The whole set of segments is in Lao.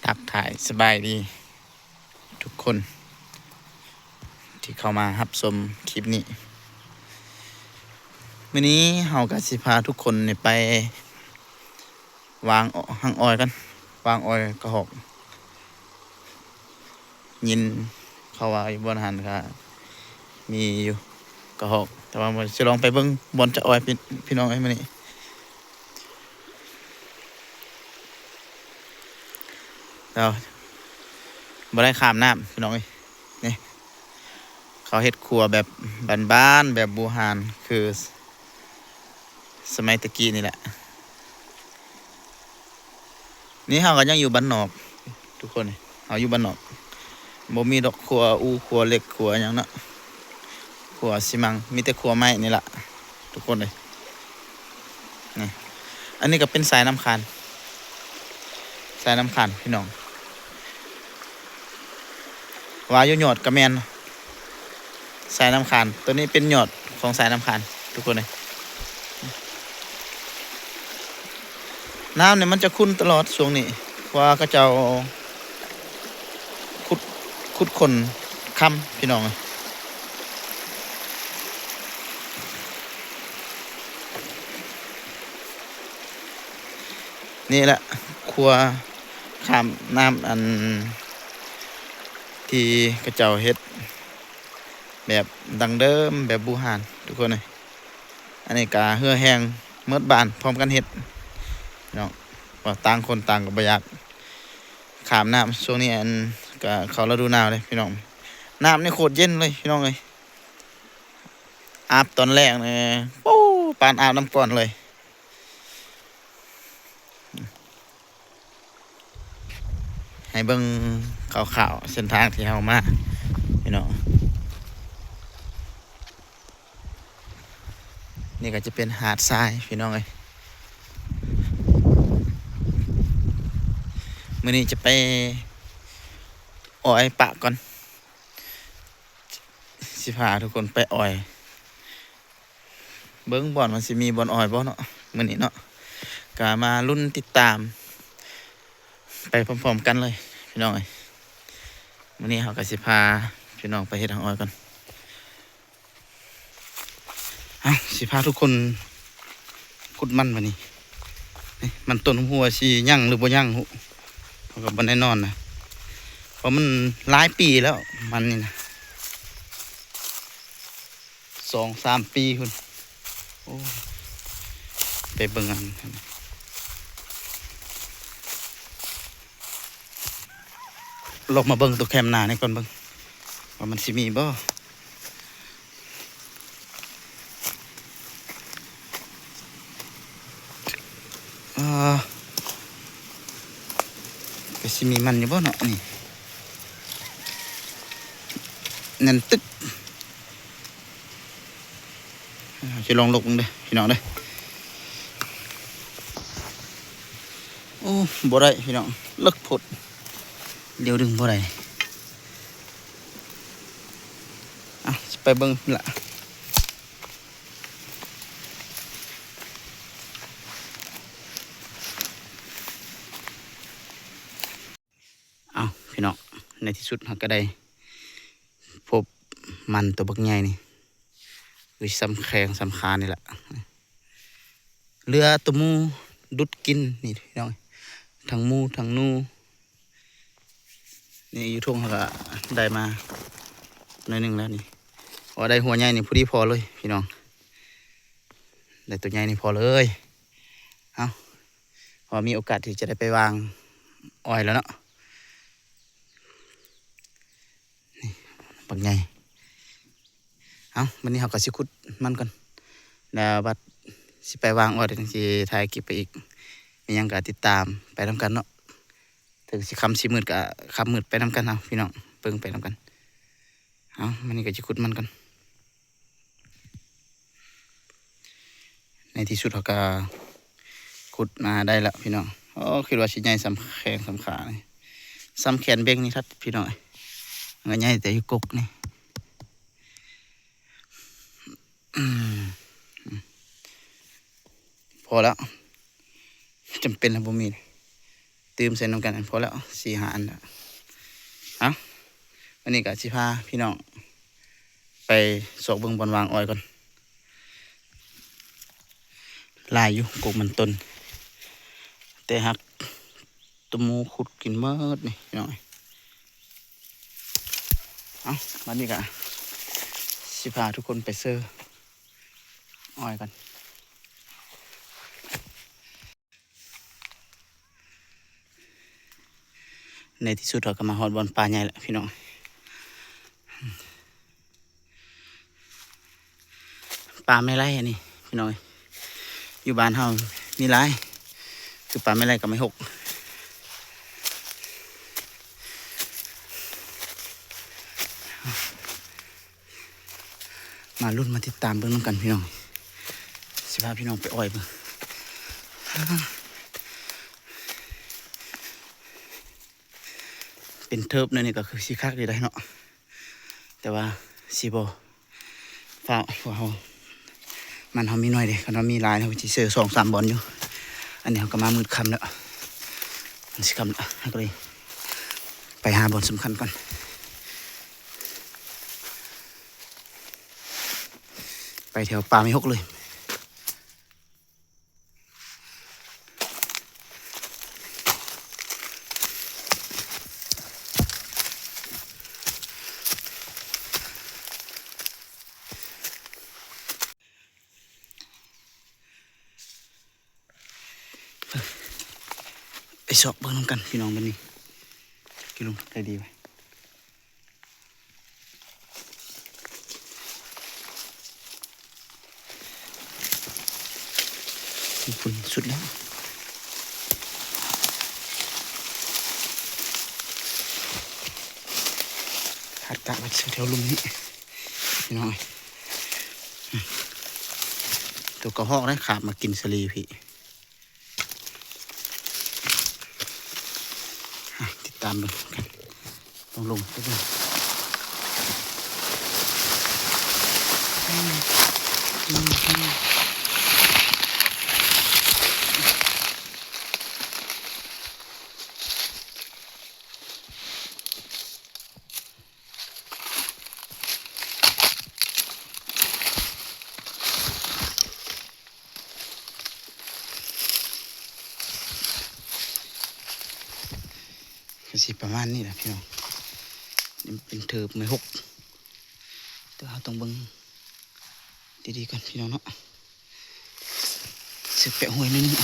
ທັກທາຍສະບາຍດີທຸກຄົນທີ່ເຂົ້າມາຮັບຊົມຄລິບນີ້. ມື້ນີ້ເຮົາກໍຊິພາທຸກຄົນນີ້ໄປວາງ ຮັງອ້ອຍກັນ, ວາງອ້ອຍກະຮອກ. ຍິນເຂົາວ່າຢູ່ບ່ອນຫັ້ນກະມີຢູ່ກະຮອກ, ແຕ່ວ່າຊິລອງໄປເບິ່ງບ່ອນຈະອ້ອຍ ພີ່ ພີ່ນ້ອງເອີຍ ມື້ນີ້. ແລ້ວບໍ່ໄດ້ຂ້າມນ້ຳ ພີ່ນ້ອງເອີຍ. ນີ້ ເຂົາເຮັດຄົວແບບບ້ານໆ ແບບບູຮານ ຄືສະໄໝແຕ່ກີ້ນີ້ແຫຼະ. ນີ້ເຮົາກໍຍັງຢູ່ບ້ານນອກທຸກຄົນ, ເຮົາຢູ່ບ້ານນອກ ບໍ່ມີດອກຄົວອູ່ ຄົວເຫຼັກ ຄົວຫຍັງເນາະ, ຄົວຊີມັງ ມີແຕ່ຄົວໄມ້ນີ້ລະທຸກຄົນເອີຍ. ນີ້ ອັນນີ້ກໍເປັນສາຍນ້ຳຄານ ສາຍນ້ຳຄານພີ່ນ້ອງ. ວ່າຢູ່ຍອດກະແມ່ນສາຍນ້ຳຄານ, ໂຕນີ້ເປັນຍອດຂອງສາຍນ້ຳຄານທຸກຄົນເອີຍ. ນ້ຳນີ້ມັນຈະຂຸ່ນຕະຫຼອດຊ່ວງນີ້ ເພາະວ່າເຂົາເຈົ້າຂຸດ ຂຸດຄົ້ນຄຳ ພີ່ນ້ອງເອີຍ. ນີ້ແຫຼະ ຄົວຂ້າມນ້ຳ ອັນທີ່ເຂົາເຈົ້າເຮັດແບບດັ້ງເດີມ ແບບບູຮານທຸກຄົນເອີຍ. ອັນນີ້ກະເຫື່ອແຮງໝົດບ້ານພ້ອມກັນເຮັດເນາະ, ວ່າຕ່າງຄົນຕ່າງກໍບໍ່ຢາກຂ້າມນ້ຳ. ຊ່ວງນີ້ອັນກະເຂົ້າລະດູໜາວເດ້ພີ່ນ້ອງ, ນ້ຳນີ້ໂຄດເຢັນເລີຍພີ່ນ້ອງເອີຍ. ອາບຕອນແລງນີ້ ໂອ້ ປານອາບນ້ຳກ້ອນເລີຍ. ໃຫ້ເບິ່ງຄ່າວໆເສັ້ນທາງທີ່ເຮົາມາພີ່ນ້ອງ. ນີ້ກໍຈະເປັນຫາດຊາຍພີ່ນ້ອງເອີຍ. ມື້ນີ້ຈະໄປອ້ອຍປະກ່ອນ, ຊິພາທຸກຄົນໄປອ້ອຍ ເບິ່ງບ່ອນວ່າຊິມີບ່ອນອ້ອຍບໍ່ເນາະ ມື້ນີ້ເນາະ. ກະມາລຸ້ນຕິດຕາມໄປພ້ອມໆກັນເລີຍພີ່ນ້ອງເອີຍ. ມື້ນີ້ເຮົາກະຊິພາພີ່ນ້ອງໄປເຮັດຮັງອ້ອຍກ່ອນ. ເອົ້າ ຊິພາທຸກຄົນຂຸດມັນບາດນີ້. ນີ້ ມັນຕົ້ນຫົວຊິຍັງຫຼືບໍ່ຍັງ ເຮົາກໍບໍ່ແນ່ນອນນະ, ເພາະມັນຫຼາຍປີແລ້ວ ມັນນີ້ນະ. ສອງສາມປີພຸ້ນ. ໂອ້ ໄປເບິ່ງອັນ ລອງມາເບິ່ງໂຕແຄມໜ້ານີ້ກ່ອນເບິ່ງ ວ່າມັນຊິມີບໍ່. ເອີ ກໍຊິມີມັນຢູ່ບໍ່ເນາະ ນີ້ ແໜ້ນຕຶບ. ເຮົາຊິລອງລົກເບິ່ງເດີພີ່ນ້ອງເດີ. ໂອ້ ບໍ່ໄດ້ພີ່ນ້ອງ ເລິກໂພດ ດຽວດຶງບໍ່ໄດ້. ອ່ະ ຊິໄປເບິ່ງລະ. ເອົ້າ ພີ່ນ້ອງ ໃນທີ່ສຸດເຮົາກໍໄດ້ພົບມັນໂຕບັກໃຫຍ່ນີ້ ຄືສ່ຳແຂ້ງສ່ຳຂານີ້ລະ. ເຫຼືອໂຕໝູດຸດກິນນີ້ພີ່ນ້ອງ, ທັງໝູທັງໜູ. ນີ້ຢູ່ທົ່ງເຮົາກະໄດ້ມາໜ້ອຍໜຶ່ງແລ້ວນີ້. ໂອ້ ໄດ້ຫົວໃຫຍ່ນີ້ພໍດີພໍເລີຍພີ່ນ້ອງ, ໄດ້ໂຕໃຫຍ່ນີ້ພໍເລີຍ. ເອົ້າ ເພາະວ່າມີໂອກາດທີ່ຈະໄດ້ໄປວາງອ້ອຍແລ້ວເນາະ. ນີ້ ບັກໃຫຍ່. ເອົ້າ ມື້ນີ້ເຮົາກໍຊິຂຸດມັນກ່ອນ ແລ້ວບັດຊິໄປວາງອອດ ຈັ່ງຊິຖ່າຍຄລິບໄປອີກ. ມີຫຍັງກໍຕິດຕາມໄປນຳກັນເນາະ. ເຖິງຊິຄ່ຳຊິມືດກໍຄ່ຳມືດໄປນຳກັນເຮົາພີ່ນ້ອງ, ເບິ່ງໄປນຳກັນ. ເອົ້າ ມື້ນີ້ກໍຊິຂຸດມັນກ່ອນ. ໃນທີ່ສຸດເຮົາກໍຂຸດມາໄດ້ແລ້ວພີ່ນ້ອງ. ໂອ້ ຄິດວ່າຊິໃຫຍ່ສ່ຳແຂ້ງສ່ຳຂານີ້, ສ່ຳແຂນເບັງນີ້ທັດພີ່ນ້ອງ. ມັນກໍໃຫຍ່ແຕ່ຢູ່ກົກນີ້. ອືມ ພໍແລ້ວ, ຈຳເປັນແລ້ວ ບໍ່ມີ. ຕື່ມໃສ່ນຳກັນ ພໍແລ້ວ ສີ່ຫ້າອັນລະ. ເອົ້າ ວັນນີ້ກະຊິພາພີ່ນ້ອງໄປຊອກເບິ່ງບ່ອນວາງອ້ອຍກ່ອນ. ຫຼາຍຢູ່ ກົກມັນຕົ້ນ ແຕ່ຫາກ ຕົວໝູຂຸດກິນໝົດນີ້ພີ່ນ້ອງ. ເອົ້າ ບັດນີ້ກະຊິພາທຸກຄົນໄປເຊີອ້ອຍກັນ. ໃນທີ່ສຸດເຮົາກະມາຮອດບ່ອນປາໃຫຍ່ແລ້ວພີ່ນ້ອງ. ປາແມ່ໄລ້ອັນນີ້ພີ່ນ້ອງເອີຍ ຢູ່ບ້ານເຮົາມີຫຼາຍ ຄືປາແມ່ໄລ້ກັບໄມ້ຫົກ. ມາລຸ້ນມາຕິດຕາມເບິ່ງນຳກັນພີ່ນ້ອງ ຊິພາພີ່ນ້ອງໄປອ້ອຍເບິ່ງ. ເປັນເທີບແນວນີ້ກະຄືຊິຄັກດີໄດ໋ເນາະ ແຕ່ວ່າຊິບໍ່ຟ້າວ ເພາະວ່າເຮົາ ມັນເຮົາມີໜ້ອຍເດ້ ຄັນວ່າມີຫຼາຍເຮົາກະຊິເຊີສອງສາມບ່ອນຢູ່. ອັນນີ້ເຮົາກະມາມືດຄ່ຳແລ້ວ ມັນຊິຄ່ຳແລ້ວ ເຮົາກະເລີຍໄປຫາບ່ອນສຳຄັນກ່ອນ ໄປແຖວປ່າໄມ້ຫົກເລີຍ. ໄປຊອກເບິ່ງນຳກັນພີ່ນ້ອງ ບັດນີ້ກິນລົງໄດ້ດີໄວ. ພຸ້ນສຸດແລ້ວ ຄາດກະໄວ້ເຊີແຖວລຸ່ມນີ້ພີ່ນ້ອງເອີຍ. ຕົວກະຮອກໄດ້ຄາບມາກິນສາລີພີ້. ອ່ະ ຕິດຕາມເບິ່ງກັນ ຕ້ອງລົງໄປເບິ່ງ. ກະຊິປະມານນີ້ແຫຼະພີ່ນ້ອງ ນີ້ເປັນເທີບໄມ້ຫົກ ແຕ່ເຮົາຕ້ອງເບິ່ງດີໆກ່ອນພີ່ນ້ອງເນາະ. ຊິແປະຫ້ວຍໜ້ອຍໜຶ່ງ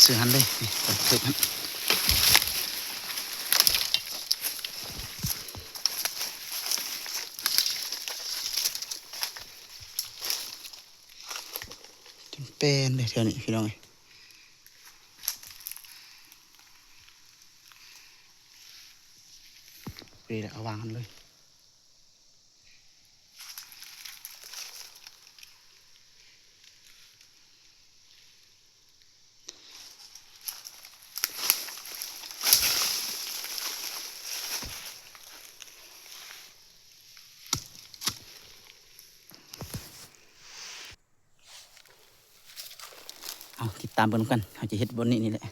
ເຊື່ອຫັ້ນເລີຍ ນີ້ ເທີບຫັ້ນ ຈົນແປນເດ້ແຖວນີ້ພີ່ນ້ອງເອີຍ. ເວລາເອົາວາງຫັ້ນເລີຍ. ເອົາ ຕິດຕາມເບິ່ງນຳກັນ ເຮົາຈະເຮັດບ່ອນນີ້ນີ້ແຫຼະ. ເ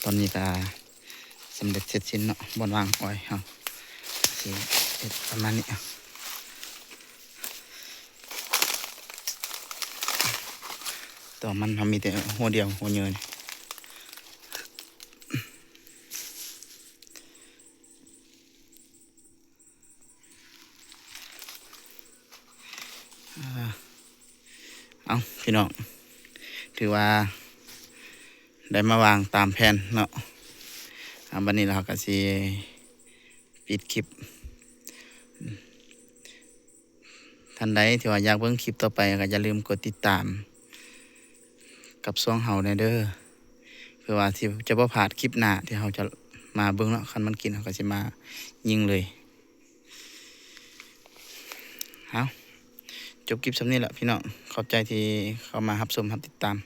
ຕອນນີ້ກໍສຳເລັດເສັດສິ້ນເນາະ ບ່ອນວາງອ້ອຍເຮົາ ຊິເຮັດປະມານນີ້. ຕອນມັນເຮົາມີແຕ່ຫົວດຽວ ຫົວເຍີນີ້. ເອົາ ພີ່ນ້ອງ ຖືວ່າໄດ້ມາວາງຕາມແຜນເນາະ. ເອົາ ບັດນີ້ລະເຮົາກໍຊິປິດຄລິບ. ທ່ານໃດທີ່ວ່າຢາກເບິ່ງຄລິບຕໍ່ໄປ ກໍຢ່າລືມກົດຕິດຕາມກັບຊ່ອງເຮົາແດ່ເດີ ເພື່ອວ່າທີ່ຈະບໍ່ພາດຄລິບໜ້າທີ່ເຮົາຈະມາເບິ່ງເນາະ. ຄັນມັນກິນ ເຮົາກໍຊິມາຍິງເລີຍ. ເອົາ ຈົບຄລິບສ່ຳນີ້ລະພີ່ນ້ອງ. ຂອບໃຈທີ່ເຂົ້າມາຮັບຊົມ ຮັບຕິດຕາມ.